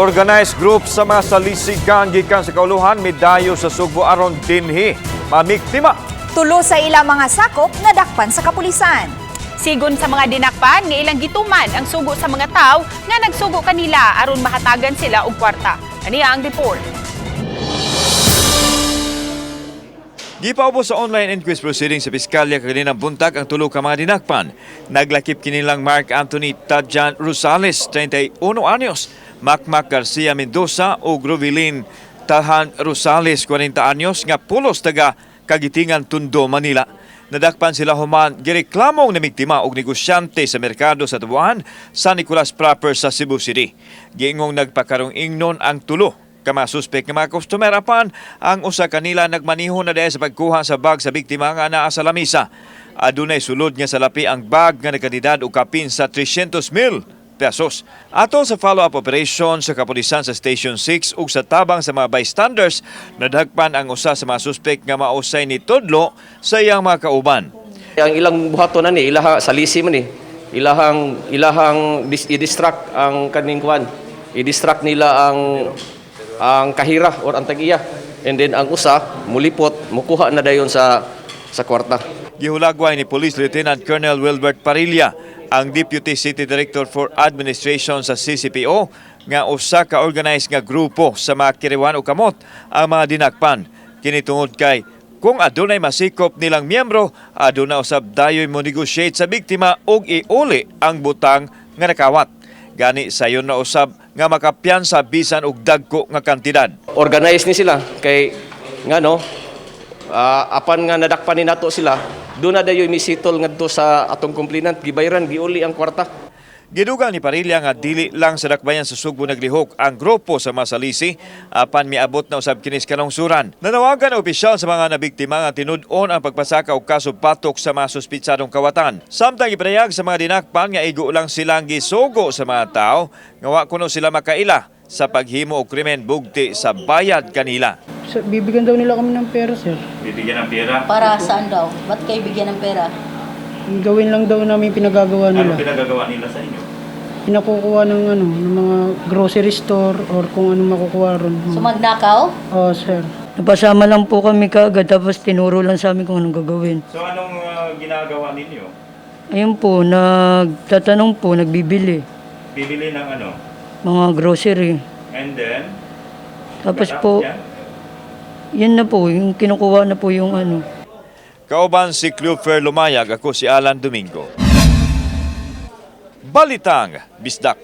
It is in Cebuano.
Organized group sa mga salisikan gikan sa kauluhan midayo sa Sugbo aron dinhi mamiktima. Tulo sa ilang mga sakop nadakpan sa kapulisan. Sigon sa mga dinakpan nga ilang gituman ang sugo sa mga tawo nga nagsugo kanila aron mahatagan sila og kwarta. Aniya ang report. Gipaubos sa online inquest proceeding sa piskalya kaninang buntag ang tulo ka mga dinakpan. Naglakip kinilang Mark Anthony Tadjan Rosales, 31 anyos, Macmac Garcia Mendoza ug Rubilin Tahan Rosales, 40 anyos, nga pulos taga Kagitingan, Tondo, Manila. Nadakpan sila human gireklamong namiktima og negosyante sa merkado sa Tubuan, San Nicolas proper sa Cebu City. Giingong nagpakarong ingnon ang tulo ka mga suspek nga mga customer, apan ang usa kanila nagmaniho na dahil sa pagkuha sa bag sa biktima nga naa sa lamisa. Adunay sulod nga salapi ang bag nga nagkantidad og kapin sa 300 mil pesos. Ato sa follow-up operation sa kapulisan sa Station 6 ug sa tabang sa mga bystanders, nadakpan ang usa sa mga suspek nga mausay ni tudlo sa iyang mga kauban. Ang ilang buhaton na ni, ilaha salisi man ni. Ilahang i-distract ang kaning kwan. I-distract nila ang kahira or ang tag-iya. And then ang usa mulipot, mukuha na dayon sa kwarta. Gihulagway ni Police Lieutenant Colonel Wilbert Parilla, ang Deputy City Director for Administration sa CCPO, nga usa ka organized nga grupo sa mga kiriwan o kamot ang mga dinakpan. Kini tungod kay kung adunay masikop nilang miyembro, aduna usab dayoy mo negotiate sa biktima ug iuli ang butang nga nakawat. Gani sayon na usab nga makapiyansa bisan og dagko nga kantidad. Organized ni sila kay ngano apan nga nadakpan ni nato sila, doon na dayoy misitol ngadto sa atong complainant, gibayran, giuli ang kwarta. Gidugang ni Parilla nga dili lang sa dakbayan sa Sugbo naglihok ang grupo sa masalisi apan miabot na usab kini sa kalungsuran. Nanawagan ang opisyal sa mga nabiktima nga tinud-on ang pagpasaka og kaso batok sa mga suspitsadong kawatan. Samtang ipadayag sa mga dinakpan nga igo lang silang gisugo sa mga tao nga wa kuno sila makaila sa paghimo og krimen bugti sa bayad kanila. So, bibigyan daw nila kami ng pera, sir. Bibigyan ng pera? Para saan daw? Ba't kayo bigyan ng pera? Gawin lang daw namin pinagagawa nila. Pinagagawa nila sa inyo? Pinakukuha ng ano, ng mga grocery store or kung ano makukuha ron. So magnakaw? Oh, sir. Napasama lang po kami kaagad, tapos tinuro lang sa amin kung anong gagawin. So anong ginagawa ninyo? Ayun po, nagtatanong po, nagbibili. Bibili ng ano? Mga grocery. And then, Tapos po, yan? Yun na po, yung kinukuha na po yung ano. Kauban si Cleofer Lumayag, ako si Alan Domingo. Balitang Bisdak.